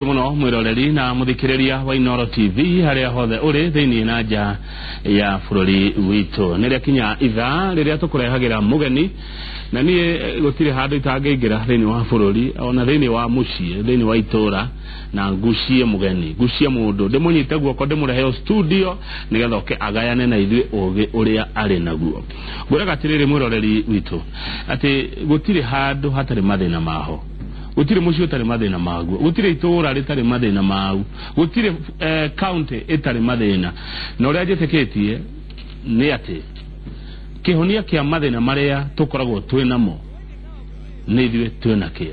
Muno mwiroreri na muthikiriria wa Inooro TV haria hothe uri thiini na nja ya bururi witu niria kinya ithaa riria tukurehagira mugeni na nie gutire handu itangĩingĩra thiini wa bururi ona thiini wa muciĩ thiini wa itura na ngucie mugeni ngucie mundu ndimunyite guoko ndimurehe studio nigetha oke agayane na ithuĩ ũgĩ ũrĩa arĩ naguo. Ngwĩraga atĩrĩrĩ mwĩroreri witũ atĩ gũtirĩ handũ hatarĩ mathĩna maho, gũtirĩ mũciĩ ũtarĩ mathĩna maguo, gũtirĩ itũũra rĩtarĩ mathĩna mau, gũtirĩ county ĩtarĩ mathĩna. Na ũrĩa njĩtĩkĩtie nĩ atĩ kĩhonia kĩa mathĩna marĩa tũkoragwo twĩ namo nĩ ithuĩ twĩ nakĩo.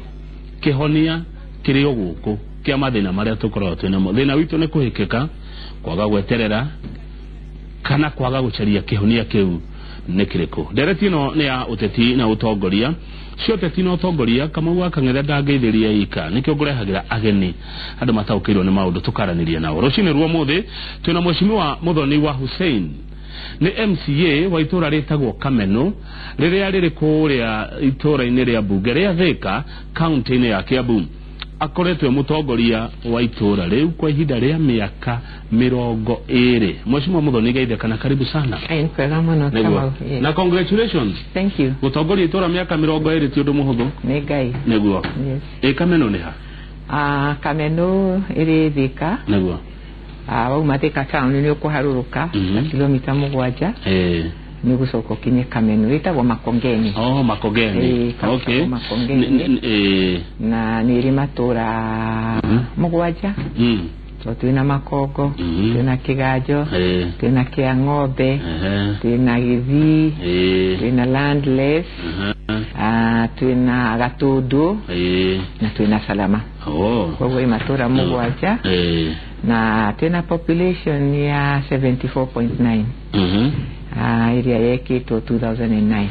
Kĩhonia kĩrĩ o gũkũ kĩa mathĩna marĩa tũkoragwo twĩ namo. Thĩna witũ nĩ kũhĩkĩka, kwaga gweterera kana kwaga gũcaria kĩhonia kĩu nĩ kĩrĩkũ. Ndereti ĩno nĩ ya ũteti na ũtongoria. Cio ũteti na ũtongoria Kamau wa Kang'ethe ndangĩithĩria ika, nĩkĩo ngũrehagĩra ageni andũ mataũkĩirwo nĩ maũndũ tũkaranĩria nao. Rũcinĩ rwa ũmũthĩ twĩna Mheshimiwa Muthoni wa Hussein, nĩ MCA wa itũra rĩtagwo Kameno rĩrĩa rĩrĩ kũrĩa itũra-inĩ rĩa mbunge rĩa Thika kaunti-inĩ ya Kiambu. Akoretwo mũtongoria wa itũra rĩu kwa ihinda rĩa mĩaka 20. Mheshimiwa Muthoni geithĩka na karibu sana. Kwega mũno Kamau. Na congratulations. Thank you. Gũtongoria itũra mĩaka 20 ti ũndũ mũhũthũ. Nĩ Ngai. Nĩguo. Yes. Ĩ Kameno nĩ ha? Kameno ĩrĩ Thika. Nĩguo. Wauma Thika town nĩ ũkũharũrũka kilomita 7. Nĩ ũgũcoka ũkinye Kameno, ĩtagwo Makongeni. Oh, Makongeni. Okay. Makongeni. Na nĩ ĩrĩ matũra 7. Tondũ twĩna Makongo, twĩna Kĩganjo, twĩna Kĩa Ng'ombe, twĩna Gĩthii, twĩna Landless, twĩna Gatũndũ, na twĩna Salama. Koguo ĩ matũra 7. Na twĩna population ya 74.9. Ĩrĩa yekĩtwo 2009.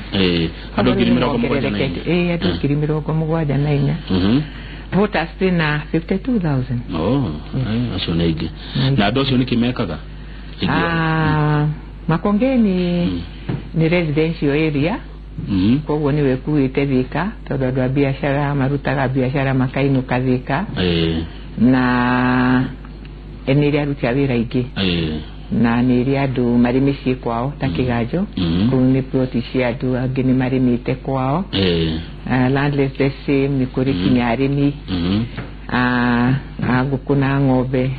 Andũ 74,000. Andũ 74,000. Voters twĩna 52,000. Oh, acio nĩ aingĩ. Na andũ acio nĩkĩ mekaga? Makongeni nĩ residential area. Koguo nĩwe ĩkuĩte Thika tondũ andũ a biacara marutaga biacara makainũka Thika. Na nĩ ĩrĩ aruti a wĩra aingĩ. Na nĩ ĩrĩ andũ marĩ mĩciĩ kwao ta Kĩganjo. Kũu nĩ ploti cia andũ angĩ nĩ marĩmĩte kwao. Landless the same, nĩ kũrĩ kinya arĩmi a ngũkũ na ng'ombe.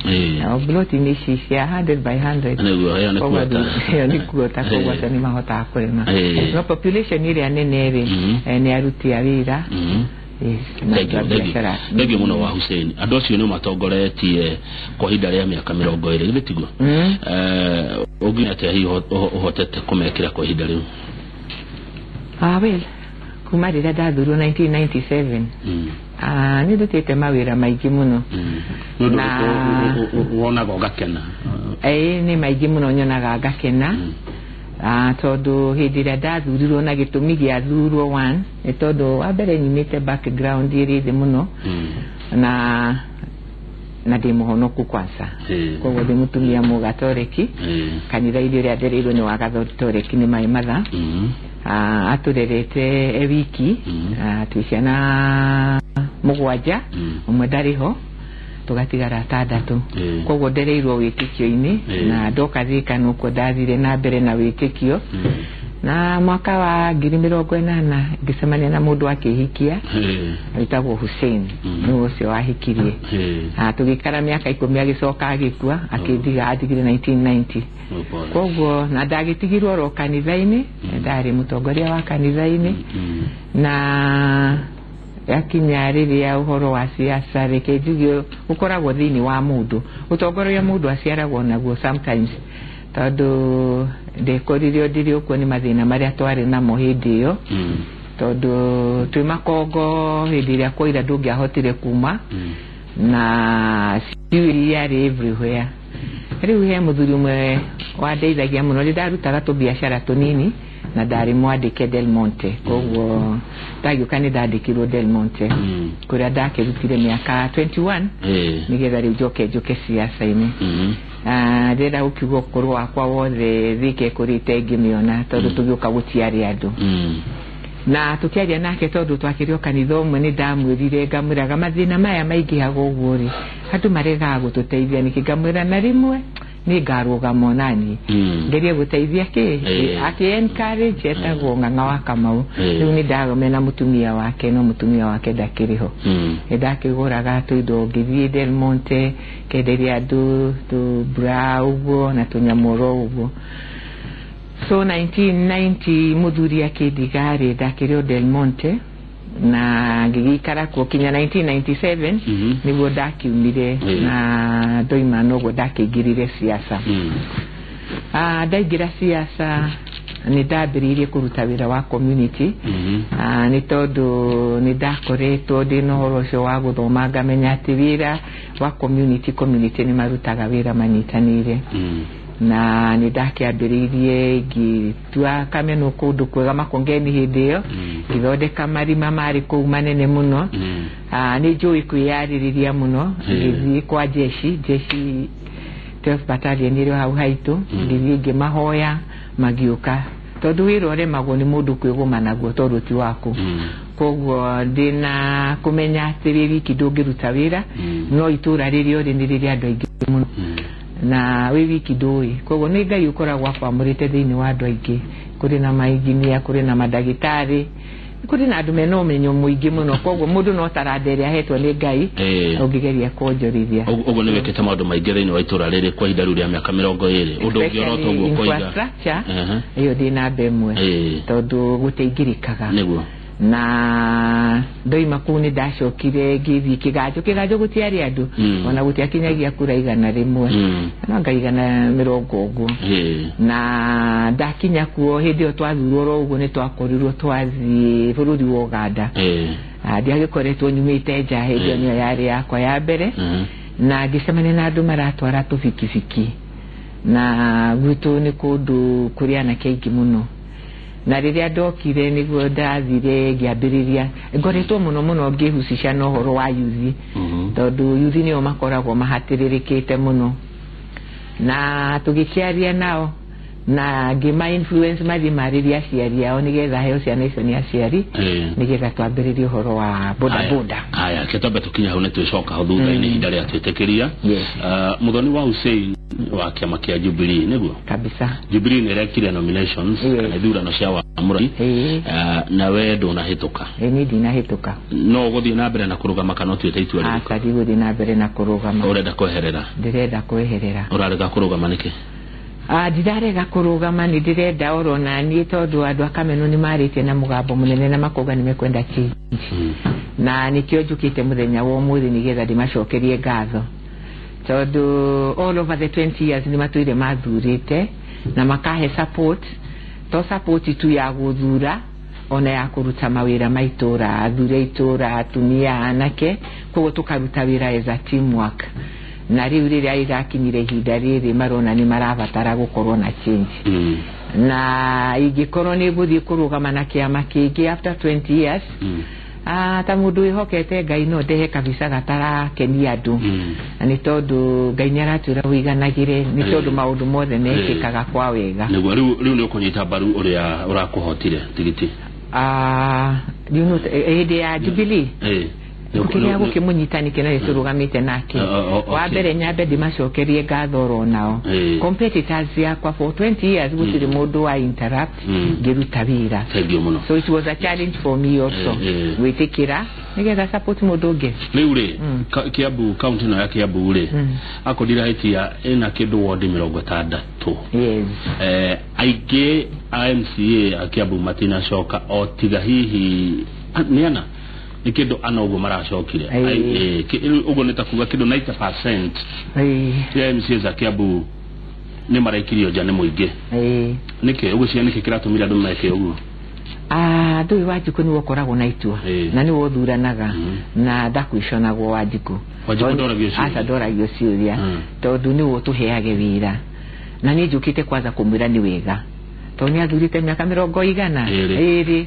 Ploti nĩ ici cia 100 by 100. Nĩguo, ĩyo nĩ kuota. Ĩyo nĩ kuota, koguo acio nĩ mahotaga kũrĩma. No population ĩrĩa nene rĩ nĩ aruti a wĩra. Thengiũ mũno wa Hussein. Andũ acio nĩ matongoretie kwa ihinda rĩa mĩaka 20, githĩ tiguo? Ũngiuga atĩa hihi ũhotete kũmekĩra kwa ihinda rĩu? Well, kuma rĩrĩa ndathurwo 1997 nĩ ndutĩte mawĩra maingĩ mũno. Nĩ ũndũ wonaga ũgakena? Nĩ maingĩ mũno nyonaga ngakena. Tondũ hĩndĩ ĩrĩa ndathurirwo na gĩtũmi gĩa thurwo one nĩ tondũ wa mbere nyumĩte background ĩrĩ thĩ mũno na ndĩ mũhonoku kwanza. Koguo ndĩ mũtumia mũgatoreki kanitha-inĩ ũrĩa ndereirwo nĩ wa gatoreki nĩ my mother. Atũrerete e wiki, twĩ ciana 7, ũmwe ndarĩ ho, tũgatigara 6. Koguo ndereirwo wĩtĩkio-inĩ na ndoka Thika nũkuo ndathire na mbere na wĩtĩkio. Na mwaka wa 1980 ngĩcemania na mũndũ akĩhikia wĩtagwo Hussein, nĩwe ũcio wahikirie. Tũgĩikara mĩaka 10 agĩcoka agĩkua, akĩndiga atigire 1990. Koguo na ndagĩtigirwo oro kanitha-inĩ, ndarĩ mũtongoria wa kanitha-inĩ. Na yakinya rĩrĩa ũhoro wa siasa, reke njuge ũkoragwo thĩinĩ wa mũndũ. Ũtongoria mũndũ aciaragwo naguo sometimes, tondũ ndekorire ndĩrĩ ũkuo nĩ mathĩna marĩa twarĩ namo hĩndĩ ĩyo. Tondũ twĩ Makongo hĩndĩ ĩrĩa kwaira ndũngĩahotire kuma na sewage yarĩ everywhere. Rĩu he mũthuri ũmwe wandeithagia mũno, nĩ ndarutaga tũbiacara tũnini na ndarĩ mwandĩke Del Monte. Koguo ndagĩũka nĩ ndandĩkirwo Del Monte kũrĩa ndakĩrutire mĩaka 21 nĩgetha rĩu njoke njũke siasa-inĩ. Ndĩrenda gũkiuga ũkũrũ wakwa wothe Thika ĩkũrĩte ngĩmĩona tondũ tũgĩũka gũtiarĩ andũ. Na tukiaria nake tondu twakĩrĩ o kanitha ũmwe nĩ ndamwĩrire ngamwĩraga mathĩna maya maingĩhaga ũguo rĩ Andũ maregaga gũtũteithia nĩkĩ? Ngamwĩra na rĩmwe nĩ ngarũgama onani ngerie gũteithia kĩ akĩ encourage etagwo Ng'ang'a wa Kamau. Rĩu nĩ ndagome na mũtumia wake, no mũtumia wake ndakĩrĩ ho. Nĩ ndakĩgũraga tũindo ngĩthiĩ Del Monte kenderia andũ tũ bra ũguo na tũnyamũ ũguo. So 1990 mũthuri akĩndiga-rĩ, ndakĩrĩ o Del Monte na ngĩgĩikara kuo kinya 1997 nĩguo ndakiumire na ndoima noguo ndakĩingĩrire siasa. Ndaingĩra siasa nĩ ndambĩrĩirie kũruta wĩra wa community. Nĩ tondũ nĩ ndakoretwo ndĩna ũhoro ũcio wa gũthoma, ngamenya atĩ wĩra wa community nĩ marutaga wĩra manyitanĩire. Na nĩ ndakĩambĩrĩirie ngĩtua Kameno kũndũ kwega Makongeni hĩndĩ ĩyo, ngĩthondeka marima marĩ kũu manene mũno. Nĩ njũĩ kwĩyarĩrĩria mũno, ngĩthiĩ kwa jeshi 12 battalion ĩrĩ hau haitũ, ngĩthiĩ ngĩmahoya magĩũka, tondũ wĩra ũremagwo nĩ mũndũ kwĩgũma naguo tondũ ti waku. Koguo ndĩna kũmenya atĩ wĩ wiki ndũngĩruta wĩra, no itũra rĩrĩa ũrĩ nĩ rĩrĩa andũ aingĩ mũno na wĩ wiki ndũĩ. Koguo nĩ Ngai ũkoragwo akwamũrĩte thĩinĩ wa andũ aingĩ, kũrĩ na mainjinia, kũrĩ na mandagĩtarĩ, kũrĩ na andũ mena ũmenyo mũingĩ mũno. Koguo mũndũ no taranda ĩrĩa ahetwo nĩ Ngai ũngĩgeria kuonjorithia. Ũguo nĩ wĩkĩte maũndũ maingĩ thĩinĩ wa itũra rĩrĩ kwa ihinda rĩu rĩa mĩaka 20, ũndũ ũngĩorota ũguo koiga infrastructure ĩyo ndĩ namba ĩmwe, tondũ gũtiaingĩrĩkaga. Nĩguo. Na ndoima kũu nĩ ndacokire ngĩthiĩ Kĩganjo. Kĩganjo gũtiarĩ andũ, ona gũtiakinyagia kura 100, no anga 120 ũguo. Na ndakinya kuo hĩndĩ ĩyo twathurwo oro ũguo nĩ twakorirwo twathiĩ bũrũri wa Uganda. Ndiagĩkoretwo nyumĩte nja hĩndĩ ĩyo nĩyo yarĩ yakwa ya mbere, na ngĩcemania na andũ maratwara tũbikibiki, na gwitũ nĩ kũndũ kũrĩ anake aingĩ mũno. Na rĩrĩa ndokire nĩguo ndathire ngĩambĩrĩria, ngoretwo mũno mũno ngĩhucica na ũhoro wa yuthi, tondũ yuthi nĩo makoragwo mahatĩrĩrĩkĩte mũno. Na tũgĩkĩaria nao na ngĩma influence mathiĩ marĩrie aciari ao nĩgetha heo ciana icio nĩ aciari, nĩgetha twambĩrĩrie ũhoro wa boda boda. Haya, ke twambe tũkinya hau nĩ twĩcoka hau thutha-inĩ ihinda rĩa twĩtĩkĩria. Muthoni wa Hussein wa kĩama kĩa Jubilee nĩguo? Kabisa. Jubilee nĩ ĩrekire nominations kana ithurano cia wamũrani, na we ndũnahĩtũka. Niĩ ndinahĩtũka. No ũgũthiĩ na mbere na kũrũgama kana ũtuĩte itua rĩrĩkũ? Aca, ndigũthiĩ na mbere na kũrũgama. Ũrenda kweherera? Ndĩrenda kweherera. Ũrarega kũrũgama nĩkĩ? Ndirarega kũrũgama, nĩ ndĩrenda oro naniĩ tondũ andũ a Kameno nĩ marĩtie na mũgambo mũnene na makauga nĩ mekwenda change. Na nĩkĩo njũkĩte mũthenya wa ũmũthĩ nĩgetha ndĩmacokerie ngatho, tondũ all over the 20 years nĩ matũire mathurĩte na makahe support, to support tu ya gũthura ona ya kũruta mawĩra ma itũra, athuri a itũra, atumia, anake, koguo tũkaruta wĩra as a teamwork. Na rĩu rĩrĩa ĩgakinyire ihinda rĩrĩ marona nĩ marabatara gũkorwo na change. Na ingĩkorwo nĩ ngũthiĩ kũrũgama na kĩama kĩngĩ after 20 years, ta mũndũ wĩhokete Ngai no ndehe kabisa gatarakenia andũ. Na nĩ tondũ Ngai nĩ aratwĩra ũiganagĩre, nĩ tondũ maũndũ mothe mekĩkaga kwa wega. Nĩguo rĩu nĩ ũkũnyita mbaru ũrĩa ũrakũhotire tigiti? Rĩu hĩndĩ ya Jubilee kĩrĩa gũkĩmũnyita nĩkĩ na nĩtũrũgamĩte nake. Wa mbere nyambe ndĩmacokerie ngatho oro nao. Competitors yakwa for 20 years gũtirĩ mũndũ wa interrupt ngĩruta wĩra. Thengiũ mũno. So it was a challenge for me also gwĩtĩkĩra nĩgetha support mũndũ ũngĩ. Rĩu rĩ, Kiambu kaunti ĩno ya Kiambu rĩ, akorwo ndirahĩtia ĩna kĩndũ wodi 60. Yes. Aingĩ a MCA a Kiambu matinacoka o tiga hihi nĩ ana nĩ kĩndũ ana ũguo maracokire. Ũguo nĩ ta kuga kĩndũ 90% ya MCAs a Kiambu nĩ maraikirio nja nĩ mũingĩ. Nĩkĩ ũgwĩciria nĩkĩ kĩratũmire andũ meke ũguo? Ndũĩ Wanjikũ nĩwe ũkoragwo na itua na nĩwe ũthuranaga na ndakwĩconagwo Wanjikũ. Wanjikũ ndoragio ciũria? Aca, ndoragio ciũria tondũ nĩwe ũtũheage wĩra, na niĩ njũkĩte kwanza kũmwĩra nĩ wega tondũ nĩ athurĩte mĩaka 20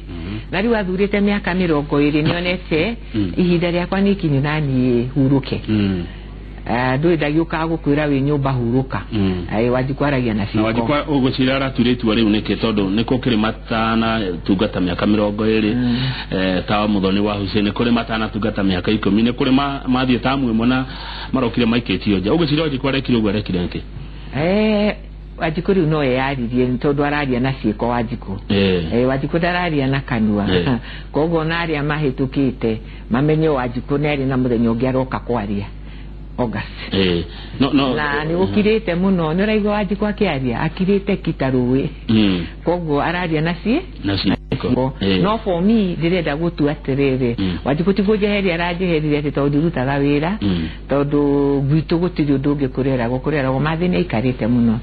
na rĩu athurĩte mĩaka 20 nĩonete ihinda rĩakwa nĩ ikinyu na niĩ hurũke. Ndũĩ ndagĩũkaga gũkwĩra wĩ nyũmba hurũka. Wanjikũ aragia na ciĩko. Na Wanjikũ ũgwĩciria arature itua rĩu nĩkĩ, tondũ nĩ gũkĩrĩ matana tungata mĩaka 20, ta Muthoni wa Hussein, nĩ kũrĩ matana tungata mĩaka 10, nĩ kũrĩ mathiĩ tamu ĩmwe na marokire maikĩtio nja. Ũgwĩciria Wanjikũ arekire ũguo arekire nĩkĩ? Wanjikũ rĩu no eyaririe tondũ araria na ciĩko. Wanjikũ Wanjikũ ndararia na kanua, koguo na arĩa mahĩtũkĩte mamenye Wanjikũ nĩ arĩ na mũthenya ũngĩ aroka kwaria August. No, no, na nĩ gũkirĩte mũno, nĩ ũraigua Wanjikũ akĩaria akirĩte kita rũĩ, koguo araria na na ciĩko. No for me ndĩrenda gũtua atĩrĩrĩ, Wanjikũ ti kũnjeheria aranjeheria atĩ tondũ ndirutaga wĩra, tondũ gwitũ gũtirĩ ũndũ ũngĩ kũreragwo kũreragwo. Mathĩ nĩ aikarĩte mũno,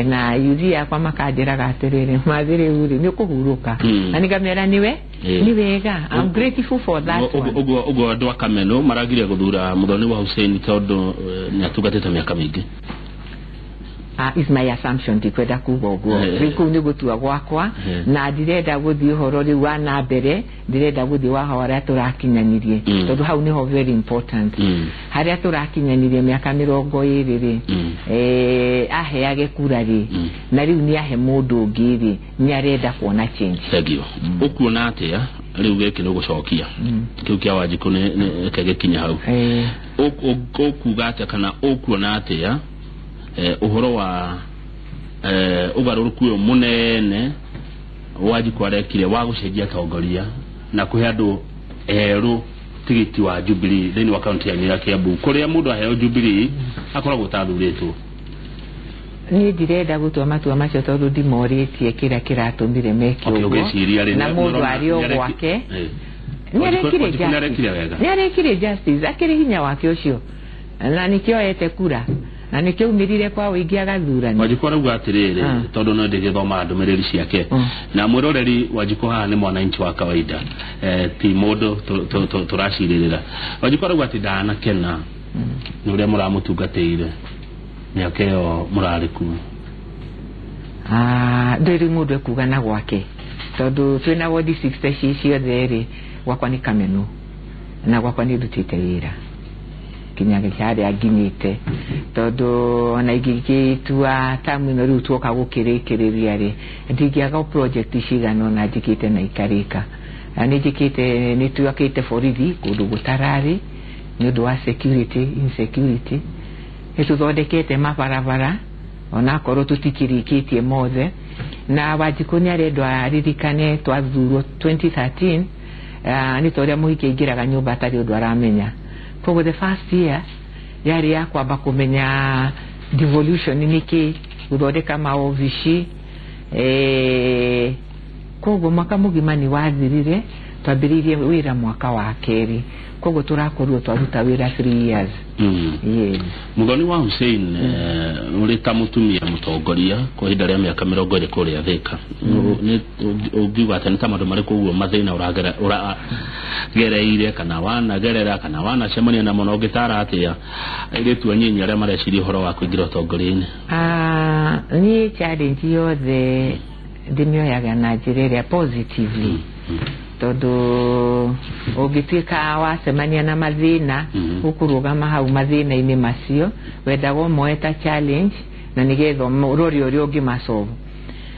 na yuthi yakwa makanjĩraga atĩrĩrĩ, Mathĩ rĩu rĩ nĩ ũkũhurũka, na nĩngamera nĩwe nĩ wega. I'm grateful for that one. Ũguo andũ a Kameno maragiria gũthura Muthoni wa Hussein tondũ nĩ atungatĩte mĩaka mĩingĩ. Is my assumption, ndikwenda kuga ũguo rĩu kũu nĩ gũtua gwakwa, na ndirenda gũthiĩ ũhoro rĩu wa na mbere, ndĩrenda gũthiĩ wa harĩa tũrakinyanirie, tondũ hau nĩho very important, harĩa tũrakinyanirie mĩaka 20 rĩ, aheage kura rĩ, na rĩu nĩ ahe mũndũ ũngĩ rĩ, nĩ arenda kuona change. Thank you. Ũkuona atĩa rĩu gĩkĩ nĩ ũgũcokia kĩu kĩa Wanjikũ nĩ reke gĩkinye hau. Ũkuga atĩa kana ũkuona atĩa ũhoro wa ũgarũrũku ũyũ mũnene Wanjikũ arekire wa gũcenjia atongoria na kũhe andũ erũ tigiti wa Jubilee thĩinĩ wa kaunti yanyu ya Kiambu, kũrĩa mũndũ aheo Jubilee akoragwo tathurĩtwo? Niĩ ndirenda gũtua matua macio tondũ ndimorĩtie kĩrĩa kĩratũmire meke ũguo, ũgĩciria rĩ, na mũndũ arĩ o gwake nĩ arekire justice, akĩrĩ hinya wake ũcio, na nĩkĩo ete kura na nĩkĩo umĩrire kwa ũingĩ agathurania. Wanjikũ arauga atĩrĩrĩ, tondũ no ndĩgĩthoma ndũmĩrĩri ciake, na mwĩroreri, Wanjikũ haha nĩ mwananchi wa kawaida, ti mũndũ tũracirĩrĩra. Wanjikũ arauga atĩ ndanakena nĩ ũrĩa mũramũtungatĩire mĩaka ĩyo mũrarĩ kuo. Ndĩrĩ mũndũ ekuga na gwake, tondũ twĩna wodi 60 ci ciothe rĩ, gwakwa nĩ Kameno na gwakwa nĩ ndutĩte wĩra kinya harĩa nginyĩte, tondũ ona ingĩgĩtua tamu ĩno rĩu tuoka gũkĩrĩkĩrĩria rĩ, ndingĩaga project cigana ũna njĩkĩte na ikarĩka. Nĩ njĩkĩte, nĩ twakĩte borithi kũndũ gũtararĩ nĩ ũndũ wa security insecurity, nĩ tũthondekete mabarabara onakorwo tũtikĩrĩkĩtie mothe. Na Wanjikũ nĩ arendwo aririkane twathurwo 2013, nĩ ta ũrĩa mũhiki aingĩraga nyũmba atarĩ ũndũ aramenya. Koguo the first year yarĩ ya kwamba kũmenya devolution nĩ kĩ, gũthondeka maobici, koguo mwaka mũgima nĩ wathirire. Twambĩrĩirie wĩra mwaka wa kerĩ, koguo tũrakorirwo twaruta wĩra 3 years. Yes. Muthoni wa Hussein, ũrĩ ta mũtumia mũtongoria kwa ihinda rĩa mĩaka 20 kũrĩa Thika, ũngiuga atĩ nĩ ta maũndũ marĩkũ ũguo mathĩna ũragereire kana wanagerera kana wanacemania namo, na ũngĩtara atĩa airĩtu anyinyi arĩa mareciria ũhoro wa kũingĩra ũtongoria-inĩ? Niĩ challenge yothe ndĩmĩoyaga na njĩra ĩrĩa positively, tondũ ũngĩtuĩka wacemania na mathĩna, ũkũrũgama hau mathĩna-inĩ macio, wendaga ũmoe ta challenge na nĩgetha ũrore ũrĩa ũngĩmasolve.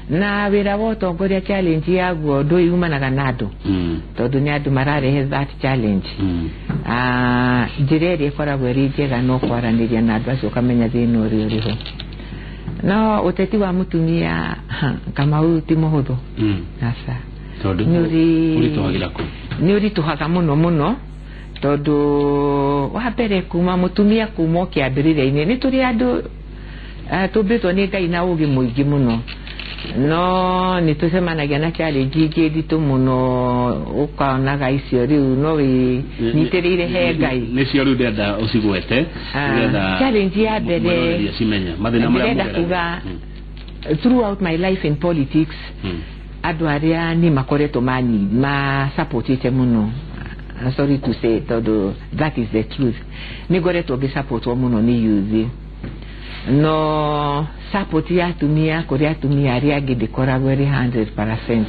Na wĩra wa ũtongoria, challenge yaguo ndũĩ yumanaga na andũ, tondũ nĩ andũ mararehe that challenge. Njĩra ĩrĩa ĩkoragwo ĩrĩ njega no kwaranĩria na andũ acio, ũkamenya thĩna ũrĩa ũrĩ ho. No ũteti wa mũtumia, Kamau, ti mũhũthũ. Aca. Tondũ ũritũhagĩra kũ? Nĩ ũritũhaga mũno mũno, tondũ wa mbere kuma mũtumia kuma o kĩambĩrĩria-inĩ nĩ tũrĩ andũ tũmbĩtwo nĩ Ngai na ũgĩ mũingĩ mũno, no nĩ tũcemanagia na challenge ingĩ nditũ mũno, ũkonaga icio rĩu no wĩnyitĩrĩire he Ngai. Nĩcio rĩu ndĩrenda ũcigwete. Challenge ya mbere mwĩroreri acimenye mathĩna marĩa ndĩrenda kuga, throughout my life in politics, andũ arĩa niĩ makoretwo ma supportĩte mũno, sorry to say, tondũ that is the truth, nĩ ngoretwo ngĩsupportwo mũno nĩ youth, no support ya atumia kũrĩ atumia arĩa angĩ ndĩkoragwo ĩrĩ 100%.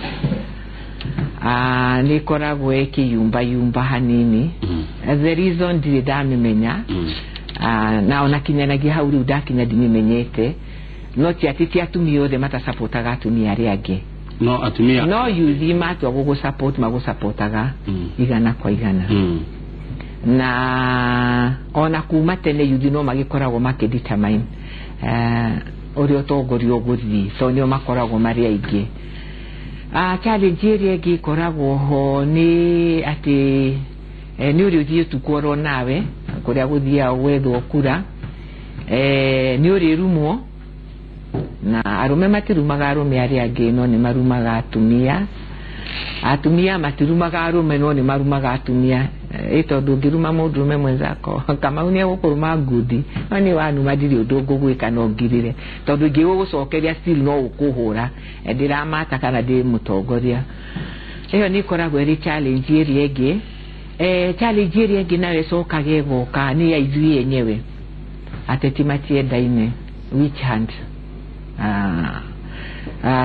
Nĩ ĩkoragwo ĩkĩyumbayumba hanini. The reason ndirĩ ndamĩmenya. Na ona kinyanagia hau rĩu ndakinya ndimĩmenyete, no ti atĩ ti atumia othe matasapotaga atumia arĩa angĩ. No atumia no yuthi matua gũgũsupport magũsapotaga 100 kwa 100. Na ona kuma tene yuthi no magĩkoragwo makĩdetermine ũrĩa ũtongoria ũgũthiĩ, so nĩo makoragwo marĩ aingĩ. Challenge ĩrĩa ĩngĩ ĩkoragwo ho nĩ atĩ nĩ ũrĩ ũthiĩ ũtukũ oro nawe kũrĩa gũthiaga gwethwo kura, nĩ ũrĩrumwo, na arũme matirumaga arũme arĩa angĩ no nĩ marumaga atumia, atumia matirumaga arũme no nĩ marumaga atumia. Tondũ ũngĩruma mũndũrũme mwenzako Kamau nĩ egũkũruma ngundi, no nĩ wanuma ndirĩ ũndũ ngũgwĩka no ngirĩre, tondũ ingĩgũgũcokeria still no ũkũhũra, ndĩramata kana ndĩ mũtongoria. Ĩyo nĩ ĩkoragwo ĩrĩ challenge ĩrĩa ĩngĩ. Challenge ĩrĩa ĩngĩ nayo ĩcokaga ĩgoka nĩ ya ithuĩ enyewe, ateti matiendaine, witch hunt.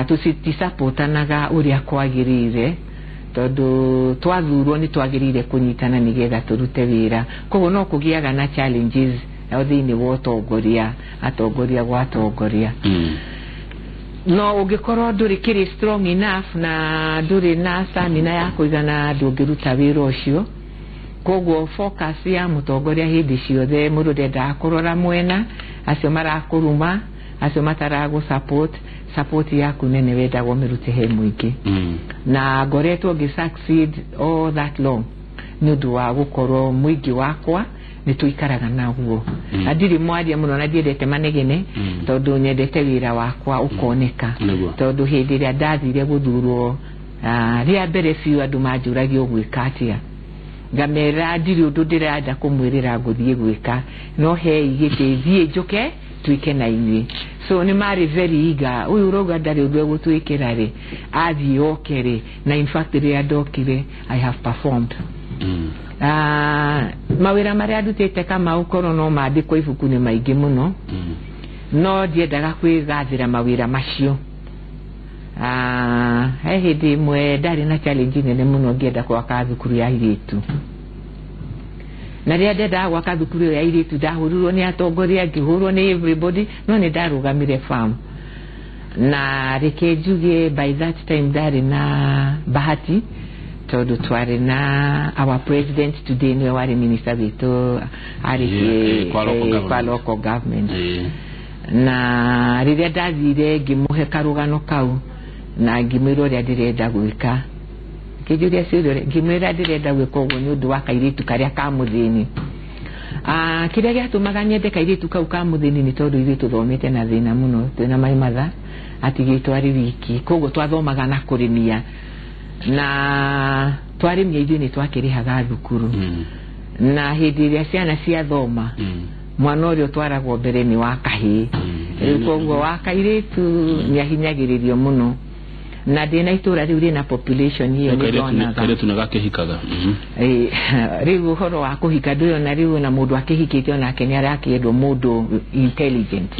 Tũtisapootanaga ũrĩa kwagĩrĩire, tondũ twathurwo nĩ twagĩrĩire kũnyitana nĩgetha tũrute wĩra. Koguo no kũgĩaga na challenges thĩinĩ wa ũtongoria, atongoria gwa atongoria. No ũngĩkorwo ndũrĩ kĩrĩ strong enough na ndũrĩ na stamina ya kũigana ndũngĩruta wĩra ũcio. Koguo focus ya mũtongoria hĩndĩ ciothe mũndũ ndendaga kũrora mwena, acio marakũruma, acio mataragũ support, support yaku nene wendagwo mĩrute he mũingĩ. Na ngoretwo ngĩ succeed all that long nĩ ũndũ wa gũkorwo mũingĩ wakwa nĩ tũikaraga naguo. Na ndirĩ mwaria mũno na ndiendete manegene, tondũ nyendete wĩra wakwa ũkoneka. Tondũ hĩndĩ ĩrĩa ndathire gũthurwo rĩa mbere biũ andũ manjũragia ũgwĩka atĩa, ngamera ndirĩ ũndũ ndĩrenda kũmwĩrĩra ngũthiĩ gwĩka, no hei gĩtĩ thiĩ njũke tuike na inyuĩ. So nĩ marĩ very eager, ũyũ ũrauga ndarĩ ũndũ egũtwĩkĩra rĩ, athiĩ oke rĩ. Na in fact rĩrĩa ndokire I have performed. Mawĩra marĩa ndutĩte Kamau korwo no mandĩkwo ibuku nĩ maingĩ mũno, no ndiendaga kwĩgathĩra mawĩra macio. He hĩndĩ ĩmwe ndarĩ na challenge nene mũno ngĩenda gwaka thukuru ya airĩtu, na rĩrĩa ndendaga gwaka thukuru ĩyo ya airĩtu ndahũrirwo nĩ atongoria, ngĩhũrwo nĩ everybody, no nĩ ndarũgamire farm. Na reke njuge by that time ndarĩ na bahati, tondũ twarĩ na our president today nĩwe warĩ minister witũ arĩ kwa local government. Na rĩrĩa ndathire ngĩmũhe karũgano kau na ngĩmwĩra ũrĩa ndĩrenda gwĩka, kĩnjũria ciũria, ngĩmwĩra ndĩrenda gwĩka ũguo nĩ ũndũ wa kairĩtu karĩa ka mũthĩni. Kĩrĩa gĩatũmaga nyende kairĩtu kau ka mũthĩni nĩ tondũ ithuĩ tũthomete na thĩna mũno, twĩna my mother atigĩtwo arĩ wiki, koguo twathomaga na kũrĩmia, na twarĩmia ithuĩ nĩ twakĩrĩhaga thukuru. Na hĩndĩ ĩrĩa ciana ciathoma, mwana ũrĩa ũtwaragwo mbere nĩ wa kahĩĩ, rĩu koguo wa kairĩtu nĩ ahinyagĩrĩrio mũno. Na ndĩna itũra rĩu rĩna population ĩyo nĩ ndonaga kairĩtu nĩ gakĩhikaga. Rĩu ũhoro wa kũhika ndũyona rĩu na mũndũ akĩhikĩte onake nĩ arakĩendwo mũndũ intelligent,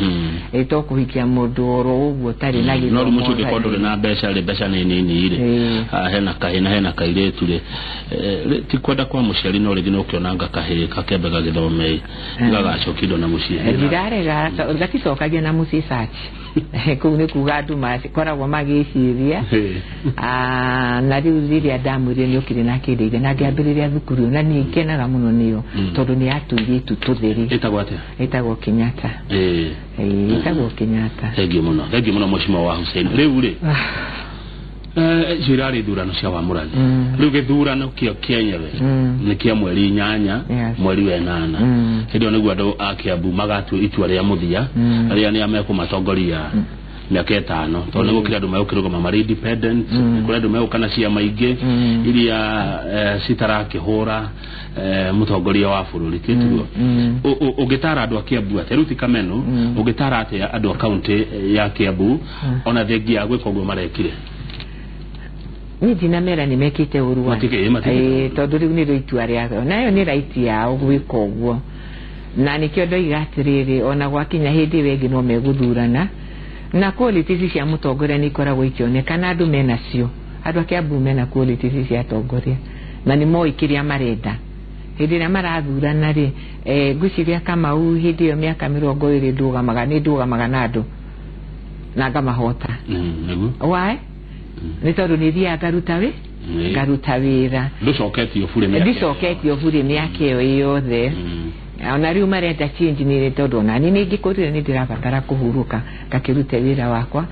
to kũhikia mũndũ oro ũguo ũtarĩ na gĩthomo. No rĩu mũciĩ ũngĩkorwo ndũrĩ na mbeca rĩ, mbeca nĩ nini rĩ, hena kahĩĩ na hena kairĩtu rĩ, ti kwenda kwa mũciari, no rĩngĩ no ũkĩonanga kahĩĩ gakĩambe gagĩthome gagacokia indo na mũciĩ. Ndirarega gaticokagia na mũciĩ search kũu nĩ kuga andũ makoragwo magĩciria. Na rĩu rĩrĩa ndamwĩrire nĩ okire na akĩndeithia na ngĩambĩrĩria thukuru ĩyo, na niĩ ngenaga mũno nĩyo tondũ nĩ ya tũirĩtu tũtheri. Ĩtagwo atĩa? Ĩtagwo Kenyatta. Ĩtagwo Kenyatta. Thengiũ mũno, thengiũ mũno Mheshimiwa wa Hussein. Rĩu rĩ, icio irarĩ ithurano cia wamũrani. Rĩu gĩthurano kĩo kĩenyewe nĩ kĩa mweri 8 mweri wa 8. Hĩndĩ ĩyo nĩguo andũ a Kiambu magatua itua rĩa mũthia rĩrĩa nĩa mekũmatongoria mĩaka 5, tondũ nĩ gũkĩrĩ andũ megũkĩrũgama marĩ independent, kũrĩ andũ megũka na ciama ingĩ iria citarakĩhũra mũtongoria wa bũrũri, tiguo? Ũngĩtara andũ a Kiambu atĩa? Rĩu ti Kameno, ũngĩtara atĩa andũ a kaũntĩ ya Kiambu ona thengia ya gwĩka ũguo marekire? Niĩ ndinamera nĩ mekĩte ũru tondũ rĩu nĩrĩo itua rĩao, nayo nĩ right yao gwĩka ũguo. Na nĩkĩo ndoiga atĩrĩrĩ, ona gwakinya hĩndĩ ĩyo ĩngĩ no megũthurana, na qualities cia mũtongoria nĩ ikoragwo ikĩonekana, andũ menacio, andũ a Kiambu mena qualities cia atongoria na nĩ moĩ kĩrĩa marenda. Hĩndĩ ĩrĩa marathurana rĩ, ngwĩciria Kamau hĩndĩ ĩyo mĩaka 20 ndũgamaga, nĩ ndũgamaga na andũ na ngamahota. Why? Nĩ tondũ nĩ thiaga ngaruta wĩra. Ndũcoketio bure mĩaka. Ndicoketio bure mĩaka ĩyo yothe. Ona rĩu marenda change nĩ tondũ ona niĩ nĩ ngĩkũrire nĩ ndĩrabatara kũhurũka ngakĩrute wĩra wakwa,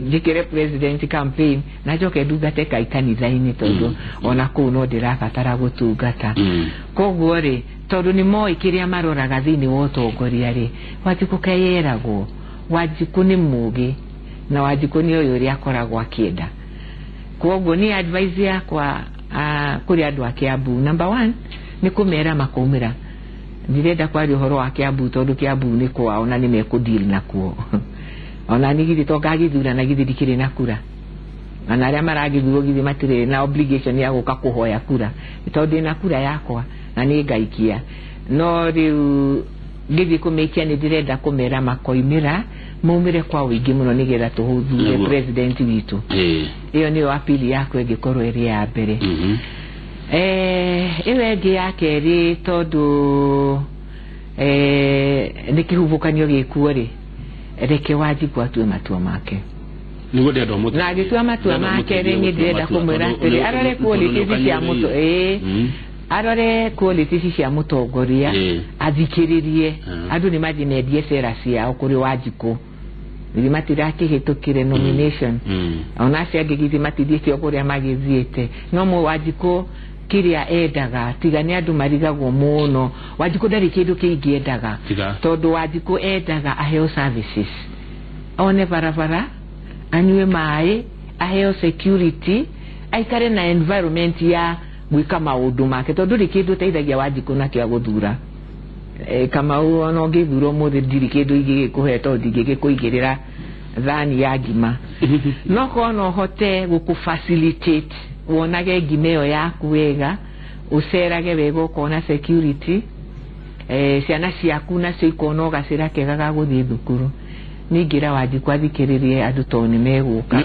njĩkĩre president campaign na njoke ndungate kai kanitha-inĩ tondũ ona kũu no ndĩrabatara gũtungata. Koguo rĩ, tondũ nĩ moĩ kĩrĩa maroraga thĩinĩ wa ũtongoria rĩ, Wanjikũ keyeragwo, Wanjikũ nĩ mũgĩ na Wanjikũ nĩ ũyũ ũrĩa akoragwo akĩenda. Koguo nĩ advice yakwa kũrĩ andũ a Kiambu, number 1 nĩ kũmera makaumĩra. Ndirenda kwaria ũhoro wa Kiambu tondũ Kiambu nĩ kwao na nĩ mekũdeal nakuo. Ona niĩ githĩ to ngagĩthurana githĩ ndikĩrĩ na kura, na arĩa maragĩthurwo githĩ matirĩ na obligation ya gũka kũhoya kura, tondũ ndĩna kura yakwa na nĩ ngaikia. No rĩu ngĩthiĩ kũmĩikia nĩ ndĩrenda kũmera makoimĩra maumĩre kwa ũingĩ mũno nĩgetha tũthure president witũ. Ĩyo nĩyo appeal yakwa ĩngĩkorwo ĩrĩ ya mbere. Ĩyo ĩngĩ ya kerĩ, tondũ nĩ kĩhuhũkanio gĩkuo rĩ, reke Wanjikũ atue matua make. Na agĩtua matua make rĩ, niĩ ndĩrenda kũmwĩra atĩrĩ, arore qualities cia arore qualities cia mũtongoria, athikĩrĩrie andũ nĩ mathiĩ mendie cera ciao kũrĩ Wanjikũ. Githĩ matirakĩhĩtũkire nomination, ona acio angĩ githĩ matithiĩte o kũrĩa magĩthiĩte. No Wanjikũ kĩrĩa endaga, tiga nĩ andũ marigagwo mũno, Wanjikũ ndarĩ kĩndũ kĩingĩ endaga, tondũ Wanjikũ endaga aheo services, one barabara, anyue maĩ, aheo security, aikare na environment ya gwĩka maũndũ make, tondũ ndũrĩ kĩndũ ũteithagia Wanjikũ nakĩo agũthura. Kamau ona ũngĩthura ũmũthĩ ndirĩ kĩndũ ingĩgĩkũhe tondũ ndingĩgĩkũigĩrĩra thani ya ngima. No korwo no hote gũkũ facilitate wonage ngima ĩyo yaku wega, ũcerage wega ũkona security, ciana ciaku nacio ikona gacĩra kega ga gũthiĩ thukuru. Ningĩra Wanjikũ athikĩrĩrie andũ tondũ nĩ megũka.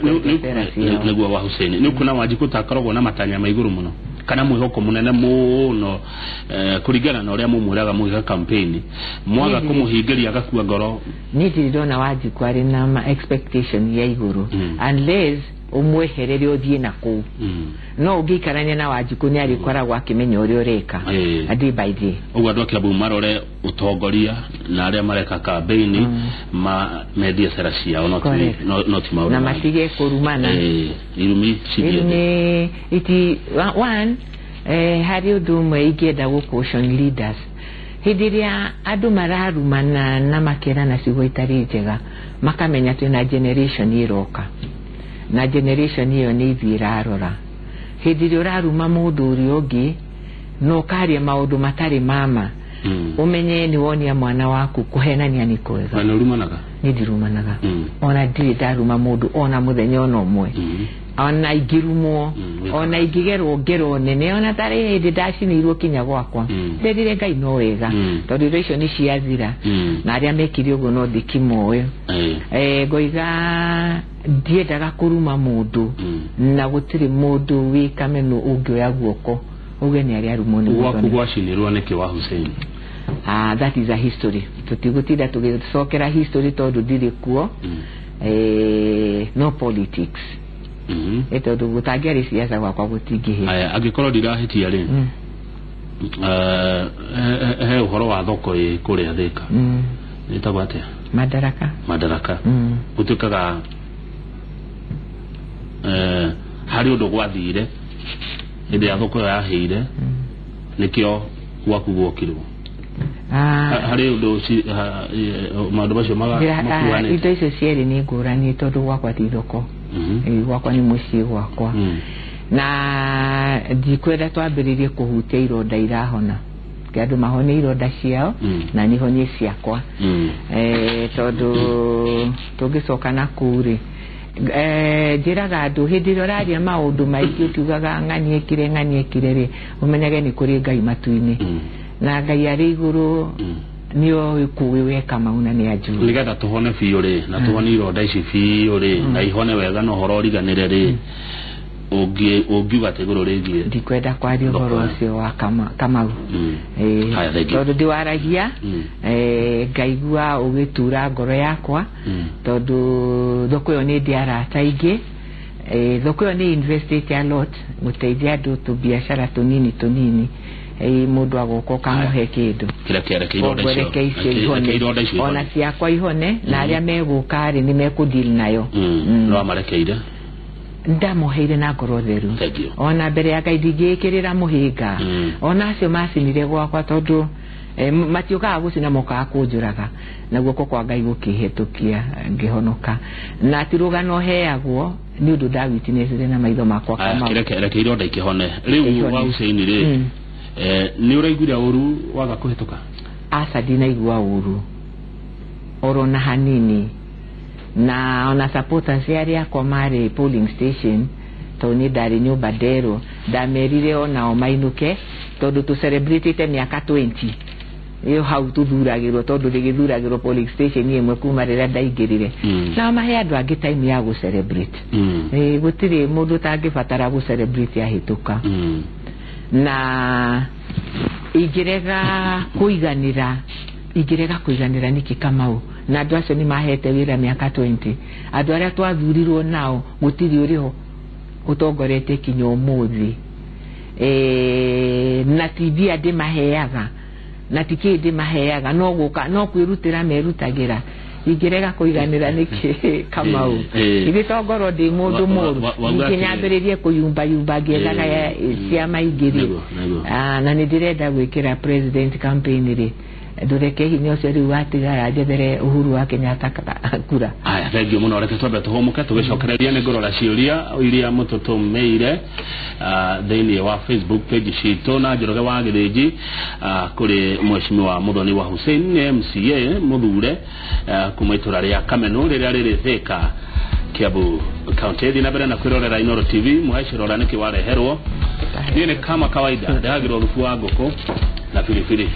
Nĩguo wa Hussein, nĩ ũkuona Wanjikũ ta akoragwo na matanya ma igũrũ mũno kana mwĩhoko mũnene mũno kũringana na ũrĩa mũmwĩraga mũgĩka campaign, mwaga kũmũhingĩria agakua ngoro? Niĩ ndirĩ ndona Wanjikũ arĩ na expectation ya igũrũ unless ũmweherere ũthiĩ na kũu. No ũngĩikarania na Wanjikũ nĩ arĩkoragwo akĩmenya ũrĩa ũreka day by day. Ũguo andũ a Kiambu marore ũtongoria na arĩa mareka campaign mendie cera ciao, no ti maũndũ na matige kũrumana. Irumi cithiĩ iti one. Harĩ ũndũ ũmwe ingĩenda gũ caution leaders, hĩndĩ ĩrĩa andũ mararumana na makerana ciugo itarĩ njega, makamenya twĩna generation ĩroka, na generation ĩyo nĩ ithuĩ ĩrarora. Hĩndĩ ĩrĩa ũraruma mũndũ ũrĩa ũngĩ na ũkaria maũndũ matarĩ mama, ũmenye nĩ wonia mwana waku kũhenania nĩ kwega. Na nĩ ũrumanaga? Niĩ ndirumanaga, ona ndirĩ ndaruma mũndũ ona mũthenya ona ũmwe, ona ingĩrumwo, ona ingĩgerwo ngero nene, ona tarĩ hĩndĩ ndacinĩirwo kinya gwakwa, nderire Ngai no wega, tondũ indo icio nĩ ciathira, na arĩa mekire ũguo no ndikimoĩ. Ngoiga ndiendaga kũruma mũndũ, na gũtirĩ mũndũ wĩ kameno ũngĩoya guoko uge nĩ arĩa arumwo nĩ gwaku. Gwacinĩrwo nĩkĩ wa Hussein? That is a history, tũtigũtinda tũgĩcokera history tondũ ndirĩ kuo. No politics, tondũ gũtangĩarĩ siasa gwakwa gũtingĩhĩa. Aya, angĩkorwo ndirahĩtia rĩ, he ũhoro wa thoko ĩ kũrĩa Thĩka, ĩtagwo atĩa? Madaraka. Madaraka. Gũtuĩkaga harĩ ũndũ gwathire hĩndĩ ya thoko ĩyo yahĩire, nĩkĩo gwaku gwokirwo. Harĩ ũndũ maũndũ macio makuhanĩte? Indo icio cierĩ nĩ ngũrani, tondũ gwakwa ti thoko, gwakwa nĩ mũciĩ gwakwa, na ndikwenda twambĩrĩrie kũhutia ironda irahona, andũ mahonie ironda ciao na niĩ honie ciakwa, tondũ tũngĩcoka na kũu rĩ, njĩraga andũ hĩndĩ ĩrĩa ũraria maũndũ maingĩ ũkiugaga ng'ani ekire rĩ, ũmenyage nĩ kũrĩ Ngai matu-inĩ, na Ngai arĩ igũrũ nĩoĩ kũĩ weka mau na nĩ anjũĩ. Nĩgetha tũhone biũ rĩ, na tũhone ironda ici biũ rĩ, na ihone wega na ũhoro ũriganĩre rĩ, Ũngiuga atĩ igũrũ rĩgiĩ? Ndikwenda kwaria ũhoro ũcio wa Kamau. Tondũ ndiwaragia, ngaigua ũgĩtura ngoro yakwa, tondũ thoko ĩyo nĩ ndĩ arata aingĩ. Thoko ĩyo nĩ investĩte a lot gũteithia andũ tũbiacara tũnini tũnini. Mũndũ agoka ũkamũhe kĩndũ. Reke icio ihone, ona ciakwa ihone, na arĩa megũka rĩ nĩ mekũdeal nayo. No amarekeire? Ndamoheire na ngoro theru. Ona mbere ya Ngai ndingĩĩkĩrĩra mũhĩnga. Ona acio macinire gwakwa tondũ matiũkaga gũcina, mokaga kũnjũraga, na guoko kwa Ngai gũkĩhĩtũkia ngĩhonoka. Na ti rũgano heagwo nĩ ũndũ ndawitnessire na maitho makwa. Kamau. Reke ironda ikĩhone. Rĩu wa Hussein rĩ, nĩ ũraiguire ũru waga kũhĩtũka? Aca, ndinaigua ũru oro na hanini. Na ona supporters arĩa akwa marĩ polling station, tondũ niĩ ndarĩ nyũmba nderwo, ndamerire onao mainũke tondũ tũ celebrate mĩaka 20 ĩyo hau tũthuragĩrwo, tondũ rĩgĩthuragĩrwo polling station ĩmwe kuma rĩrĩa ndaingĩrire. Na mahe andũ angĩ time ya gũ celebrate. Gũtirĩ mũndũ ũtangĩbatara gũ celebrate ahĩtũka. Na ingĩrega kũiganĩra nĩkĩ Kamau? Na andũ acio nĩ mahete wĩra mĩaka 20. Andũ arĩa twathurirwo nao gũtirĩ ũrĩho ũtongoretie kinya ũmũthĩ. Na ti mbia ndĩmaheaga, na ti kĩĩ ndĩmaheaga, no gũka no kwĩrutĩra merutagĩra. Ingĩrega kũiganĩra nĩkĩ Kamau? Ithe to ngorwo ndĩ mũndũ mũru ningĩ nyambĩrĩrie kũyumbayumba ngĩethaga ciama ingĩ rĩ. Na nĩ ndĩrenda gwĩkĩra president campaign rĩ, ndũreke hinya ũcio rĩu watigara njethere Uhuru wa Kenyatta kura. Aya, thengiũ mũno. Reke twambe tũhũmũke tũgĩcokereria nĩ ngũrora ciũria iria mũtũtũmĩire thĩinĩ wa Facebook page citũ. Na Njoroge wa Gĩthĩnji kũrĩ Mheshimiwa Muthoni wa Hussein nĩ MCA mũthure kuma itũra rĩa Kamenu rĩrĩa rĩrĩ Thika, Kiambu County. Thiĩ na mbere na kwĩrorera Inooro TV, mũhecirora nĩkĩ wareherwo. Niĩ nĩ kama kawaida ndehagĩrwo thubu wa ngũkũ na biribiri.